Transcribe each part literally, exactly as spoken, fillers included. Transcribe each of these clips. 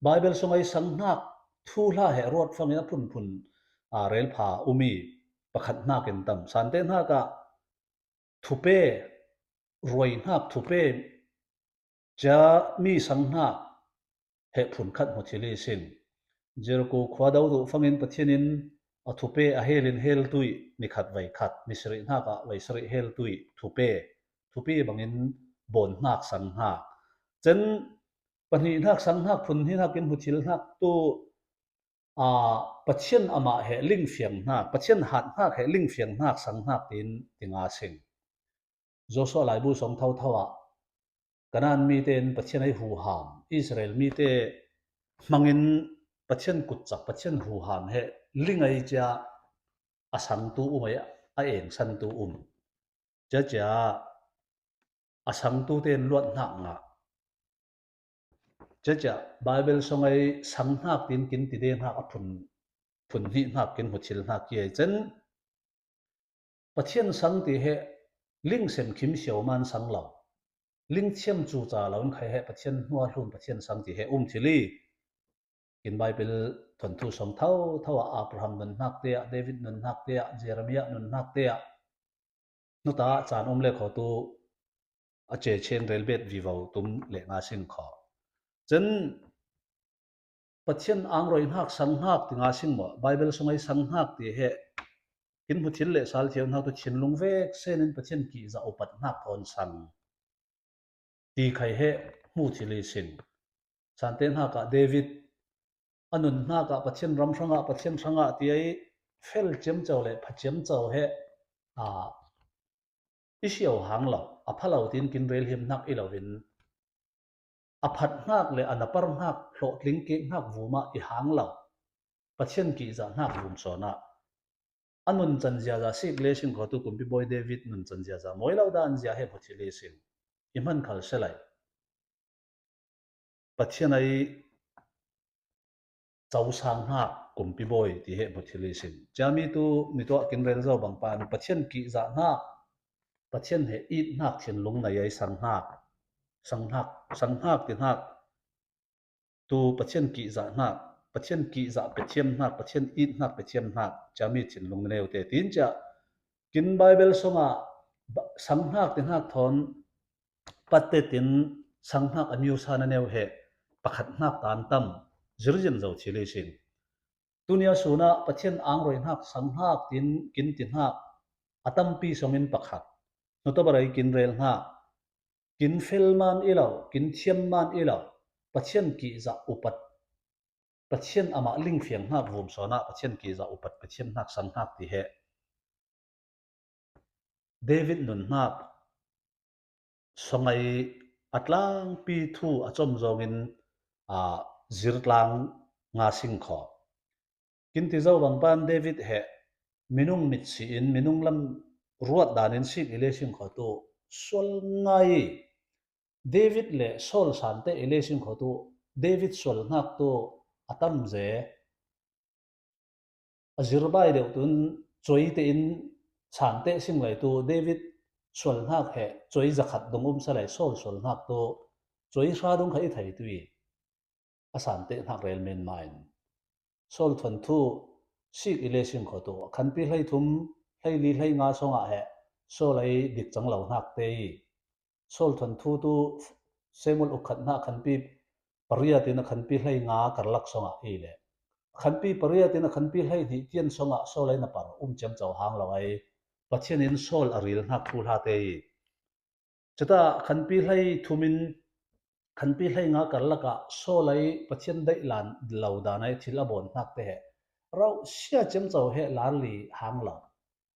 Bible sungai sang hnak thu hla heh ruat fangin a phunphun a relpha um i, pakhat hnak in tam. Sante hnak ah thupe, ruai hnak thupe, cia mi sang hnak heh phun khat hmu thil i sin. Jeriko khua do duh fangin Pathian in a thupe a hel in hel tui, ni khat vai khat, ni sarih hnak ah vai sarih hel tui thupe, thupe bangin bawn hnak sang hnak. Cen pahnih hnak sang hnak phun hi hnak in hmu thil hnak tu, a, Pathian amah heh lingfiang hnak, Pathian hat hnak heh lingfiang hnak sang hnak tin ti nga sing. Joshua laibu song thotho ah Kanan mite in Pathian ei huham, Israel mite hmangin Pathian kutcak, Pathian huham heh ling ei cia a sangtu um ei, a engsantu um. Cia cia a sangtute in luat hnak ngah. Cia cia Bible sungai sang hnak tin kin ti de hnak a phun, phun hnih hnak kin hmu thil hnak ki ei cen. Pathian sang ti heh ling sem khim siau man sang lo, ling thiam cu ca lo in khai heh Pathian hnua hlum Pathian sang ti heh um thil i. Kin Bible thon thu song thotho ah Abraham nun hnak te ah, David nun hnak te ah, Jeremiah nun hnak te ah, nuta caan um le kho tu a ce cheng rel bet vivo tum le nga sing kho. Cen Pathian angroi hnak sang hnak ti nga sing maw, Bible sungai sang hnak ti heh kin hmu thil le sal thiau hnak tu thinlung vek sen in Pathian kihzah upat hnak thawn sang ti khai heh hmu thil i sin. Sante hnak ah David a nun hnak ah Pathian ram hrangah, Pathian hrangah ti ei fel ciamco le pha ciamco heh, a, i siau hang lo, a pha lo tin kin rel him hnak i lo in, a phat hnak le a napar hnak hlawhtling kik hnak vum ah i hang lo, Pathian kihzah hnak vum sawn ah a nun can ziaza sik le sing kho tu kumpi bawi David nun can ziaza mawi lo dan zia heh hmu thil i sin. I hman khal se lai. Pathian ei co sang hnak kumpi bawi ti heh hmu thil i sin. Cia mi tu mi tuah kin rel zo bang pan Pathian kihzah hnak, Pathian heh it hnak thinlung nei ei sang hnak, sang hnak, sang hnak ti hnak tu Pathian kihzah hnak, Pathian kihzah pe thiam hnak, Pathian it hnak pe thiam hnak, cia mi thinlung neu te tin cia kin Bible song ah ba-, sang hnak ti hnak thawn pat te tin sang hnak a miusa na neu heh pakhat hnak tan tam zirzian zo thil i sin. Tunia sun ah Pathian angroi hnak sang hnak tin kin ti hnak a tampi song in pakhat. Nuta barei kin rel hnak, kin fel man i lo, kin thiam man i lo, Pathian kihzah upat, Pathian amah lingfiang hnak vum sawn ah Pathian kihzah upat Pathian hnak sang hnak ti heh David nun hnak song ei a tlangpi thu a com zong in, a, zir tlang nga sing kho. Kin ti zo bang pan David heh minung mit si in, minung lam ruat dan in sik i le sing kho tu sual ngai. David le Saul sante i le sing kho tu David sual hnak tu a tam ze. A zir bai deuh tun cuai te in sante sing lai tu David sual hnak heh cuai zakhat dung um sa lai, Saul sual hnak tu cuai hra dung kha i thei tu i. A sante hnak rel men ma in. Saul thon thu sik i le sing kho tu a khanpi hlei thum, hlei li, hlei nga song ah heh Saul ei dik cang lo hnak te i. Saul thon thu tu Samuel ukhat hnak khanpi pariat in a khanpi hlei nga karlak song ah i le. A khanpi pariat in a khanpi hlei hnih tian song ah Saul ei na par um ciamco hang lo ei. Pathian in Saul a ril hnak thu hla te i. Cata khanpi hlei thum in khanpi hlei nga karlak ah Saul ei Pathian deih lan lo dan ei thil a bawn hnak te heh rauh sia ciamco heh lar li hang lo.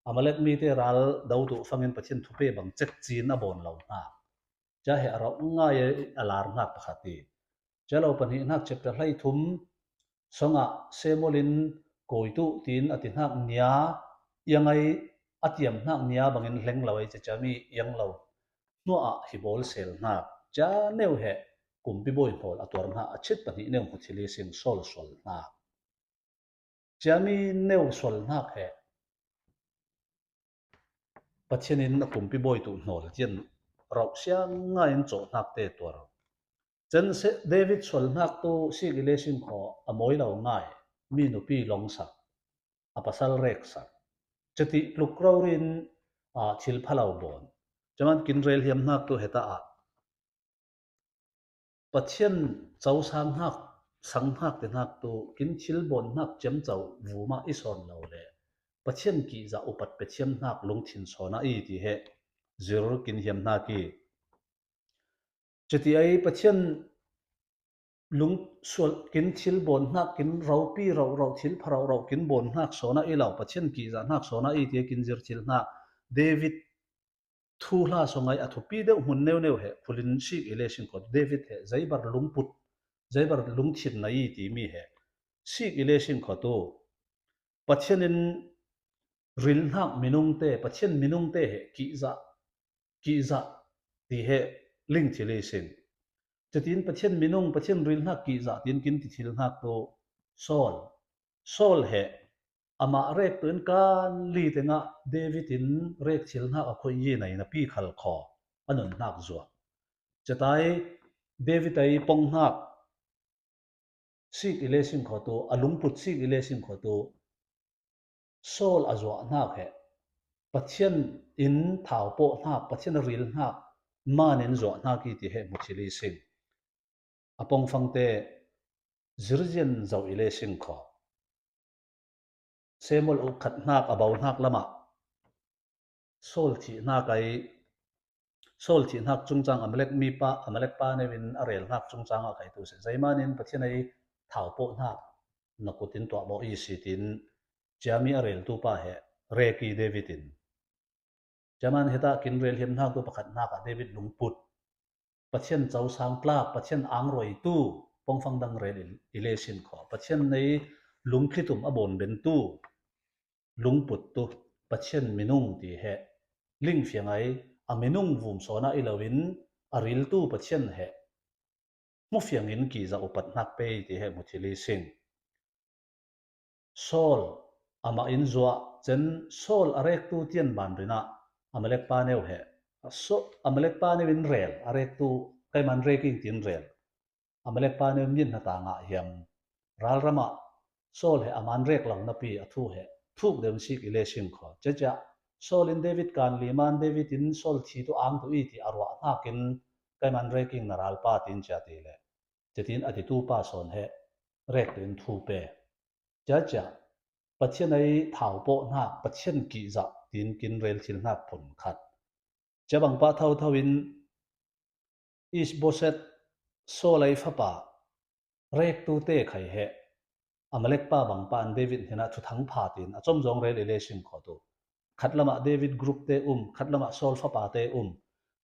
Amalek mite ral do tu fangin Pathian thupe bang cek cin a bawn lo hnak. Cia heh a rauh ngai a lar hnak pakhat i. Cia lo pahnih hnak chapter hlei thum song ah Samuel in koi tu tin a ti hnak nia, iang ei a tiam hnak nia bangin hleng lo ei cia cia mi iang lo hnuah ah hi bawl sel hnak. Cia neu heh kumpi bawi hnawl a tuar hnak a chit pahnih neu hmu thil i sing Saul sual hnak. Cia mi neu sual hnak heh Pathian in a kumpi bawi tu hnawl cian rauh siang ngai in cawh hnak te tuar. Cen se David sual hnak tu sik i le sing kho a moi lo ngai, mi nupi longsak, a pasal reksak, ceti luk rori in, a, thil phalo bon. Caman kin rel hiam hnak tu heta a Pathian cosang hnak, sang hnak te hnak tu kin thil bon hnak cem co vuma i son lo le Pathian kizah upat pe thiam hnak lungthin sona i ti he zir kin hiam hnak i. Ceti ai Pathian lung sual kin thil bon hnak, kin ropi rau rau, thil pha rau rau kin bon hnak sona i lo, Pathian kizah hnak sona i ti kin zir thil hnak. David thu hla songai a thupi deuh hmun neu neu he phulin sik i le sing kho David he zaibar lungput, zaibar lungthin na i ti mi he sik i le sing kho tu Pathian in ril hnak minung te, Pathian minung te he kizah, kizah ti he ling thil i sing. Cetin Pathian minung, Pathian ril hnak kizah tin kin ti thil hnak tu Saul. Saul he amah rek tu in kan li tengah David in rek thil hnak a khoi i nai na pi khal kho a nun hnak zuak. Cetai David ai pong hnak sik i le sing kho tu, a lungput sik i le sing kho tu Saul a zuah hnak he Pathian in thau poh hnak, Pathian a ril hnak man in zuah hnak i ti he mu thil i sing. A pongfang te zirzian zo i le sing kho. Samuel u khat hnak a bau hnak lamah Saul thih hnak ai, Saul thih hnak chungchang Amalek mipa, Amalek pa neu in a rel hnak chungchang a kai tu se. Zaiman in Pathian ai thau poh hnak na kut in tuah bo i si tin, ciami a rel tu pa he rek i David in. Ciaman heta kin rel hiam hnak tu pakhat hnak a David lungput Pathian cosang tlak, Pathian angroi tu, pongfang dang rel i le sing kho. Pathian nei lungkhitum a bon ben tu, lungput tu, Pathian minung ti he ling fiang ai, a minung vum sona i lo in, a ril tu Pathian he hmu fiang in kizah upat hnak pe ti he mu thil i sing. Saul amah in zuah cen Saul a rek tu tian ban rinah Amalek pa neu he. Amalek pa neu in rel, a rek tu kaiman rek ing tin rel. Amalek pa neu min hna ta ngah hiam. Ralramah Saul he aman rek lo napi a thu he thuk deuh sik i le sing kho. Cecia Saul in David kan li man David in Saul thi tu ang tu i ti a ruah hnakin kaiman rek ing na ralpa tin cia ti le. Cetin a ti tu pa sawn he rek tu in thu pe. Ciacia Pathian ei thau poh hnak, Pathian kihzah tin kin rel thil hnak phun khat. Cia bangpah thotho in Is-boset Saul ei fapa rek tu te khai he Amalek pa bangpah in David hnenah thuthang pha tin a com zong rel i le sim kho tu. Khat lamah David group te um, khat lamah Saul fapa te um.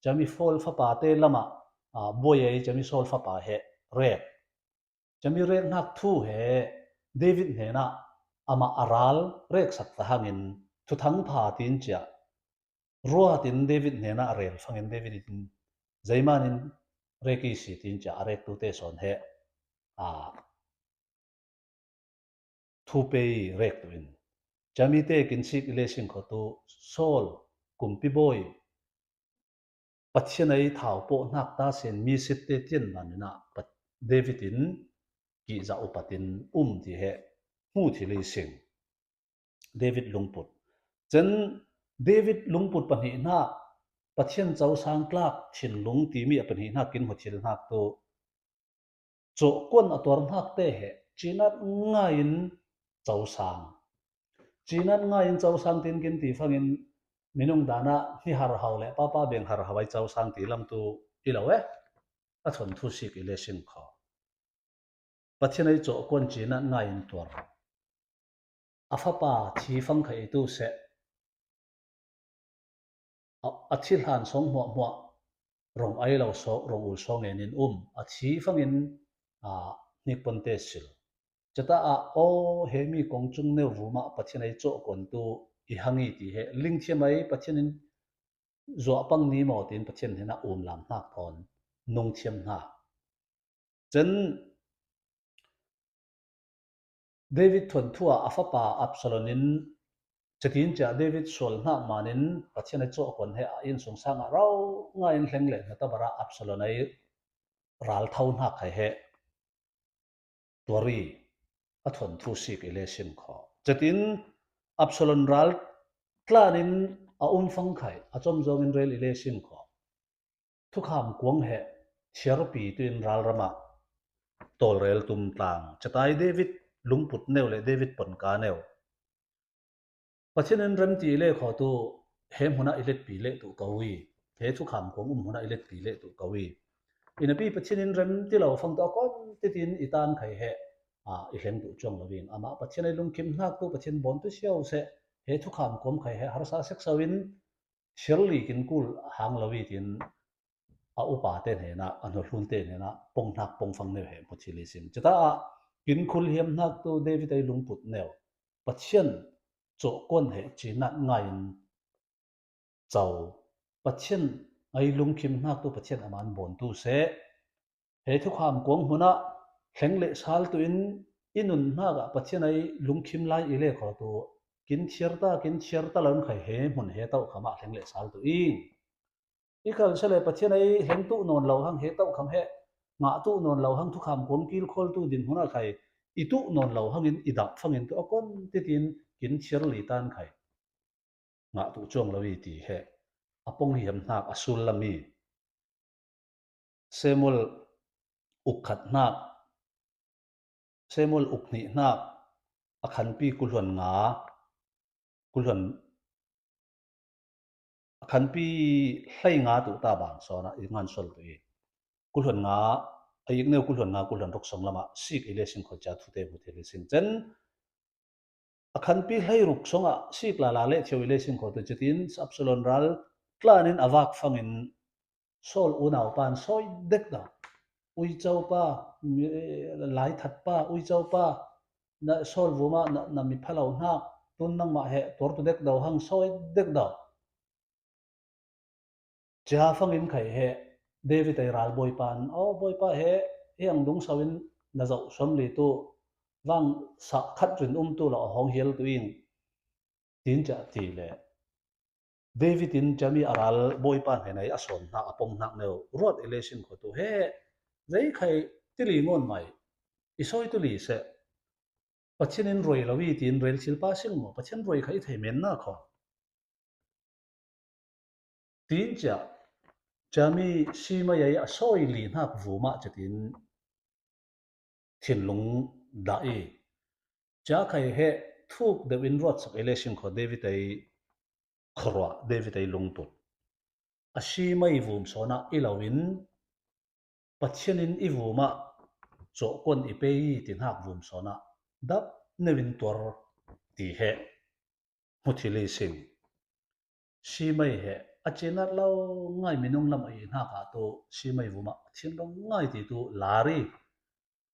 Ciami Saul fapa te lamah, a, buai ei ciami Saul fapa he rek. Ciami rek hnak thu he David hnenah amah a ral rek sak ta hangin thuthang pha tin cia ruat in David hnenah a rel fangin David in zeiman in rek i si tin cia a rek tu te sawn he, a, thu pe i rek tu in. Ciami te kin sik i le sim kho tu Saul kumpi bawi Pathian ei thau poh hnak ta sin mi sit te tian ban inah David in kihzah upat in um ti he hmu thil i sing. David lungput. Cen David lungput pahnih hnak Pathian cosang tlak thinlung timi a pahnih hnak kin hmu thil hnak tu cawhkuan a tuar hnak te he cinat ngaiin cosang. Cinat ngaiin cosang tin kin ti fangin minung danah ni har hau le papa beng har hau ei cosang ti lam tu i lo e. A thon thu sik i le sim kho. Pathian ei cawhkuan cinat ngaiin tuar. A fapa thi fang khai tu seh. A, a thi hlan song hmuahhmuah rong ei lo so, rong ul song ngenin um. A thi fangin, a, hnik pon te sil. Cata a, o, he mi kong cung neu vumah Pathian ei cawhkuan tu i hang i ti he lingthiam ei Pathian in zuah pang ni maw tin Pathian hnenah um lam hnak thawn nungthiam hna. Cen David thuan thu ah a fapa Absalom in cetin cia David sual hnak manin Pathian ei cawhkuan he a innsungsang ah rau ngaiin hleng le hna tabara Absalom ei ral thau hnak khai he tuari a thon thu sik i le sin kho. Cetin Absalom ral tlan in a um fang khai a chom zong in rel i le sin kho. Thukham kuang he thiarpi tu in ral rama tawlrel tum tlang. Cetai David lungput neu le David ponka neu. Pathian in remti i le kho tu he hmuna i letpi le tu ka ui. He thukham kuang um hmuna i letpi le tu ka ui. Inapi Pathian in remti lo fang tu a kon titin i tan khai he a i hleng tu chuang lo ing. Ama Pathian ai lungkim hnak tu Pathian bon tu siau se he thukham kuang khai he harsa sek sau in sial li kin kul hang lo i tin a upa te hnena, a hnolhun te hnena, pong hnak pong fang neu he hmu thil i sin. Cita a kin kul hiam hnak tu David ai lungput neu. Pathian cawhkuan he cinat ngai in cau. Pathian ai lungkim hnak tu Pathian aman bon tu se. He thukham kuang hmuna hleng le sal tu in i nun hnak a Pathian ai lungkim lai i le kho tu kin thiar ta, kin thiar ta lo in khai he hmun he tau khama hleng le sal tu ing. I kal sa le Pathian ai hleng tu nawn lo hang he tau kham he ngah tu nawn lo hang thukham kuang kil khol tu din hmuna khai i tu nawn lo hang in i dap fang in tu a kon titin kin thiar li tan khai. Ngah tu chuang lo i ti he a pong hiam hnak a sul lam i. Samuel uk khat hnak, Samuel uk hnih hnak, a khanpi kulhuan nga, kulhuan, a khanpi hlei nga tu ta bang sawn a i ngan sol tu i. Kulhuan nga, a ik neu kulhuan nga, kulhuan ruk song lama sik i le sin kho cia thute hmu thei le sin cen. A khanpi hlei ruk song a sik lala le thiau i le sin kho tu cetin Absalom ral tlan in a vak fang in Saul unau pan sawi dek dau. Ui cau pa, mi, lai that pa, ui cau pa, na Saul vuma na, na mi phalo hnak, tun nangmah he tuar tu dek dau hang sawi dek dau. Cia fang in khai he David ai ral bawipa in, aw bawipa he, hiang dung sau in na zauh suam li tu vang sa khat rin um tu lo a hong hial tu ing. Tin cia ti le. David in cia mi a ral bawipa hnenai a sawn hnak a pong hnak neu ruat i le sin kho tu he. Zei khai tili ngon mai. I sawi tu li se. Pathian in roi lo i tin rel thil pa sing maw. Pathian roi khai i thei men na kho. Tin cia, cia mi Simei ai a sawi li hnak vuma cetin thinlung dah i. Cia khai he thuk deuh in ruat sak i le sin kho David ai khuaruah, David ai lungput. A Simei vum sawn a i lo in Pathian in i vuma cawhkuan i pe i ti hnak vum sawn a dap neu in tuar ti he hmu thil i sin. Simei he a cinat lo ngai minung lam a i hnak a tu Simei vuma thinlung ngai ti tu lari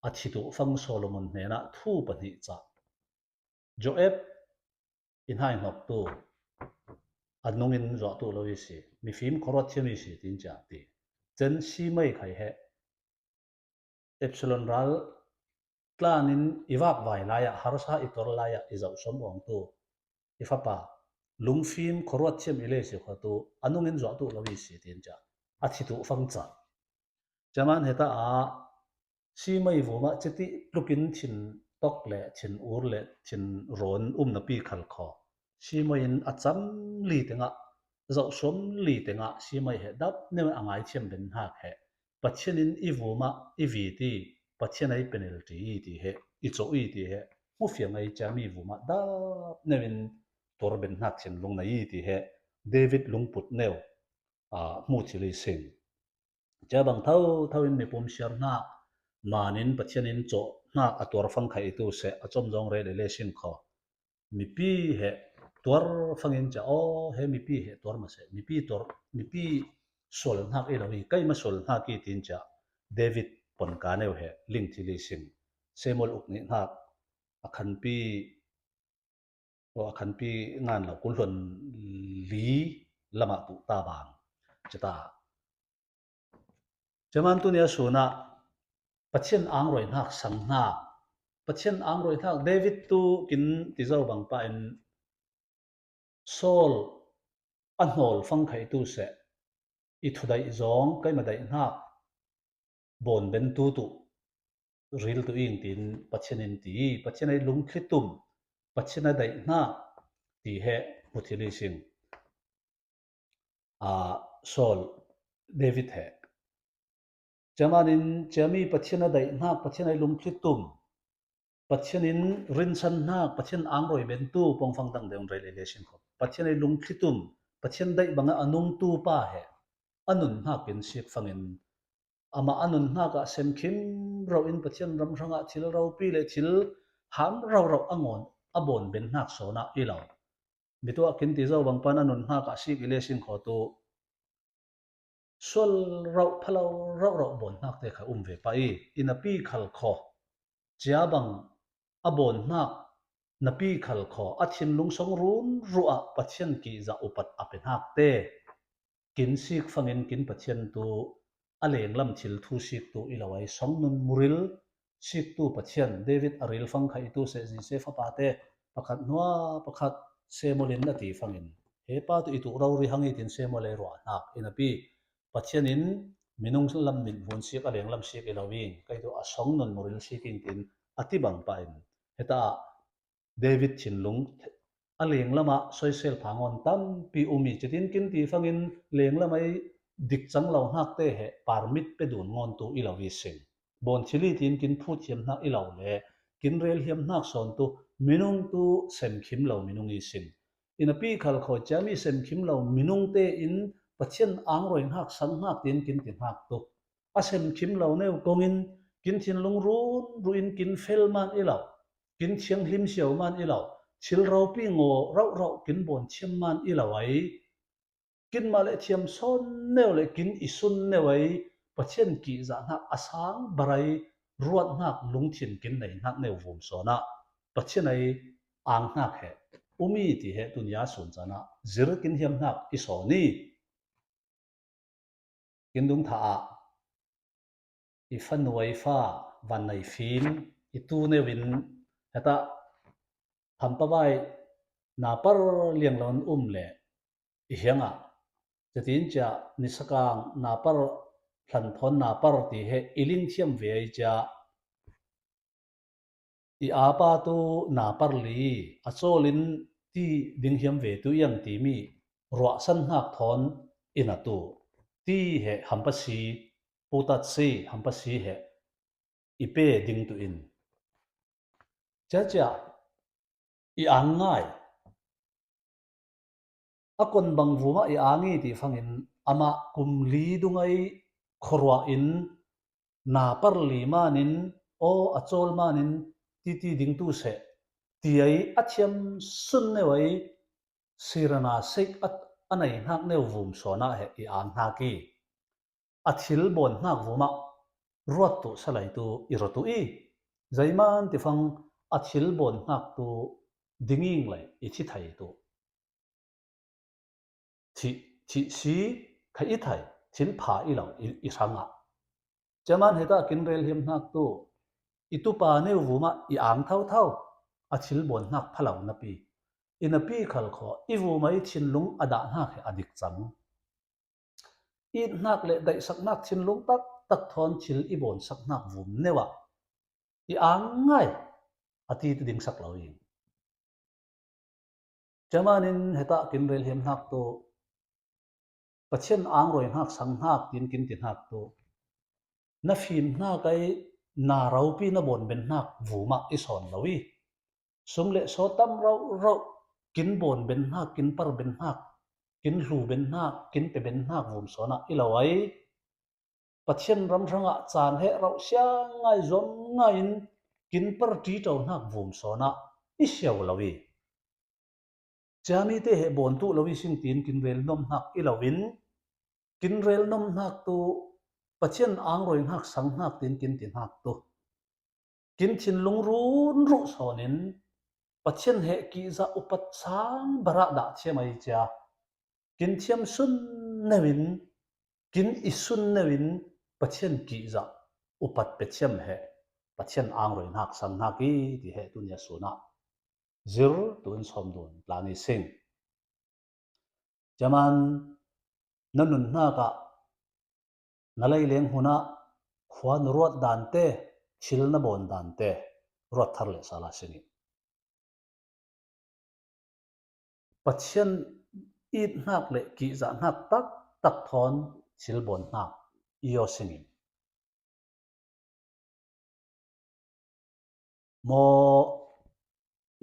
a thi tu fang Solomon hnena thu pahnih ca. Joab i hnai hnok tu a nung in zuah tu lo i si, mifim khuaruat thiam i si tin cia ti. Cen Simei khai he Absalom ral tlan in i vak vai lai a, harsa i tuar lai a, i zauh suam awng tu i fapa lungfim khuaruat thiam i le si kho tu a nung in zuah tu lo i si tin cia a thi tu fang ca. Cia man heta a Simei vuma citi tluk in thin tok le thin ur le thin rawn umna pi khal kho. Simei in a cam li tengah, zauh suam li tengah Simei he dap neu a ngai thiam ben hnak he Pathian in i vuma i vit i, Pathian ai penalty i ti he, i cawh i ti he, hmu fiang ai cia mi vuma dap neu in tuar ben hnak thinlung nei i ti he David lungput neu a hmu thil i sin. Cia bang tho tho in mipum siar hnak man in Pathian in cawh hnak a tuar fang khai i tu se a chom zong rel i le sin kho. Mipi he tuar fang in cia aw he mipi he tuar ma se, mipi tuar, mipi sual hnak i lo i, keima sual hnak i tin cia David ponka neu he ling thil i sin. Samuel uk nih hnak a khanpi, aw a khanpi ngan lo kulhon li lama tu ta bang. Cita. Cia man tu nia suna Pathian angroi hnak sang hnak. Pathian angroi hnak David tu kin ti zo bang pa in Saul a hnawl fang khai tu se i thudaih zong keima daih hnak bawn bentu tuh ril tuh ing tin Pathian in ti, Pathian ei lungthli tum, Pathian a daih hnak ti he hmu thil i sing. A, Saul, David he. Ciamanin ciami Pathian a daih hnak, Pathian ei lungthli tum, Pathian in rinsan hnak, Pathian angroi bentu pongfang dang deng rel i le sin khop. Pathian ei lungthli tum, Pathian daih banga a nungtu pa he. A nun hnak in sik fangin amah a nun hnak ah semkhim rau in Pathian ram hrangah thil ropi le thil ham rau rau a ngawn a bawn ben hnak sawn ah i lo. Mi tuah kin ti zo bang pan a nun hnak ah sik i le sin kho tuh sual rau phalo rau rau bawn hnak te kha um ve pah i, i napi khal kho. Cia bang a bawn hnak napi khal kho a thinlung song run ruah Pathian kizah upat a pe hnak te. Kin sik fangin kin Pathian tu a lenglam thil thu sik tu i lo ai, song nun muril sik tu Pathian, David a ril fang kha i tu se zi se fapa te, pakhat hnua pakhat Samuel in a ti fangin. He pa tu i tu rau ri hang i tin Samuel ei ruah hnak i napi. Pathian in minung lam min hun sik a lenglam sik i lo ing, kei tu a song nun muril sik ing tin a ti bang pa in. Heta David thinlung a lenglam ah soisel pha ngawn tampi um i, cetin kin ti fangin lenglam ei dik cang lo hnak te he permit pe dun ngawn tu i lo i sing. Bawn thil i tin kin phut hiam hnak i lo le, kin rel hiam hnak sawn tu minung tu semkhim lo minung i sing. I napi khal kho ciami semkhim lo minung te in Pathian angroi hnak sang hnak tin kin ti hnak tu a semkhim lo neu kongin kin thinlung run ru in kin fel man i lo, kin thianghlim siau man i lo, thil ropi ngaw rau rau kin bawn thiam man i lo ai. Kin mah le thiam sawn neu le kin i sun neu ai, Pathian kizah hnak a sang barai ruat hnak lungthin kin nei hnak neu vum sawn ah Pathian ei ang hnak he um i ti he tunia sun can ah zir kin hiam hnak i sawn i. Kin dung tha ah i fanu ei fa, vannei fim, i tu neu in heta hampa vai napar liang lo um le i hiang ah, cetin cia nisakang napar, hlan thawn napar ti he i ling thiam ve ai cia i apa tu napar li, a cawl in ti ding hiam ve tu iang timi ruahsan hnak thawn i na tu ti he hampa si, putat si, hampa si he i pe ding tu in. Cia cia i ang ngai. A kon bang vum ah i ang i ti fangin amah kum li dung ei khuaruah in napar li manin, aw a cawl manin titi ding tu seh ti ei a thiam sun neu ei sirana sek a, a nei hnak neu vum sawn ah he i ang hnak i. A thil bawn hnak vum ah ruat tu salai tu i ro tu i. Zeiman ti fang a thil bawn hnak tu ding ing lei i thi thai tu. Thih, thih si kha i thai, thil pha i lo i, i hrang ah. Ciaman heta kin rel hiam hnak tu i tupa neu vum ah i ang thau thau a thil bawn hnak pha lo napi. I napi khal kho i vum ah i thinlung a dah hnak he a dik cang. It hnak le daihsak hnak thinlung taktak thawn thil i bawnsak hnak vum neu ah i ang ngai a ti tu dingsak lo ing. Ciamanin heta kin rel hiam hnak tu Pathian angroi hnak sang hnak tin kin ti hnak tu na fim hnak ei na ropi na bawn ben hnak vum ah i sawn lo i. Sum le saw tam rau rau kin bawn ben hnak, kin par ben hnak, kin hlu ben hnak, kin pe ben hnak vum sawn ah i lo ei. Pathian ram hrang ah caan he rau siang ngai zom ngai in kin par ti tau hnak vum sawn ah i siau lo i. Ciami te he bawn tu lo i sing tin kin rel nom hnak i lo in, kin rel nom hnak tu Pathian angroi hnak sang hnak tin kin ti hnak tu kin thinlung run ruh sawn in Pathian he kizah upat sang barah dah thiam ai cia. Kin thiam sun neu in, kin i sun neu in Pathian kizah upat pe thiam he Pathian angroi hnak sang hnak i ti he tunia sun ah zir tu in sawm dun tla ni sing. Ciaman na nun hnak ah na lei leng hun ah phuan ruat dante, thil na bawn dante ruat thar leh sala singin. Pathian itnak leh kihzahnak taktak thawn thil bawnnak i aw singin. Maw,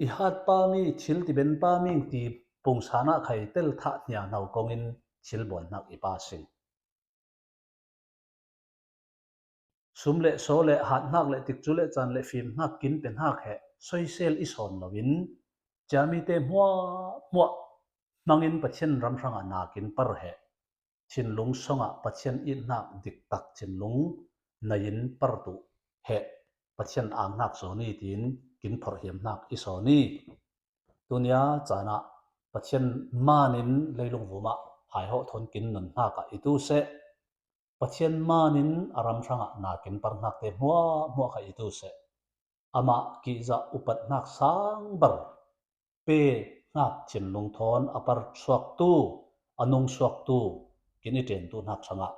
i hatpa mi, thil tibenpa mi ti pungsana khai tel thah nia nau kongin thil bawnnak i pa sing. Sum leh saw leh hatnak leh tikcu leh can leh fimnak kin penak he soisel i sawn loin, cia mite hmuahhmuah hmangin Pathian ram hrangah na kin par he, thinlung songah Pathian itnak diktak thinlung nai-in par tuh he, Pathian angnak sawn ni tin kin phorhiamnak i sawn ni. Tunia canah Pathian manin leilung vumah haihawh thawn kin nunnak ah i tu seh. Pathian manin a ram hrangah na kin parnakte hmuahhmuah kha i tu seh. Amah kihzah upatnak sangbar pe hnak thinlung thawn a par suaktu, a nung suaktu, kin i tentu hnak hrangah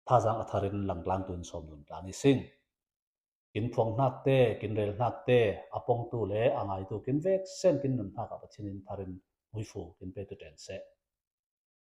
thazang a tharin langtlang tun sawm nun tlang i sing. Kin phuang hnakte, kin rel hnakte, a pongtu leh a ngaitu kin veksen kin nun hnak ah Pathian in tharin huifu kin pe tu ten seh.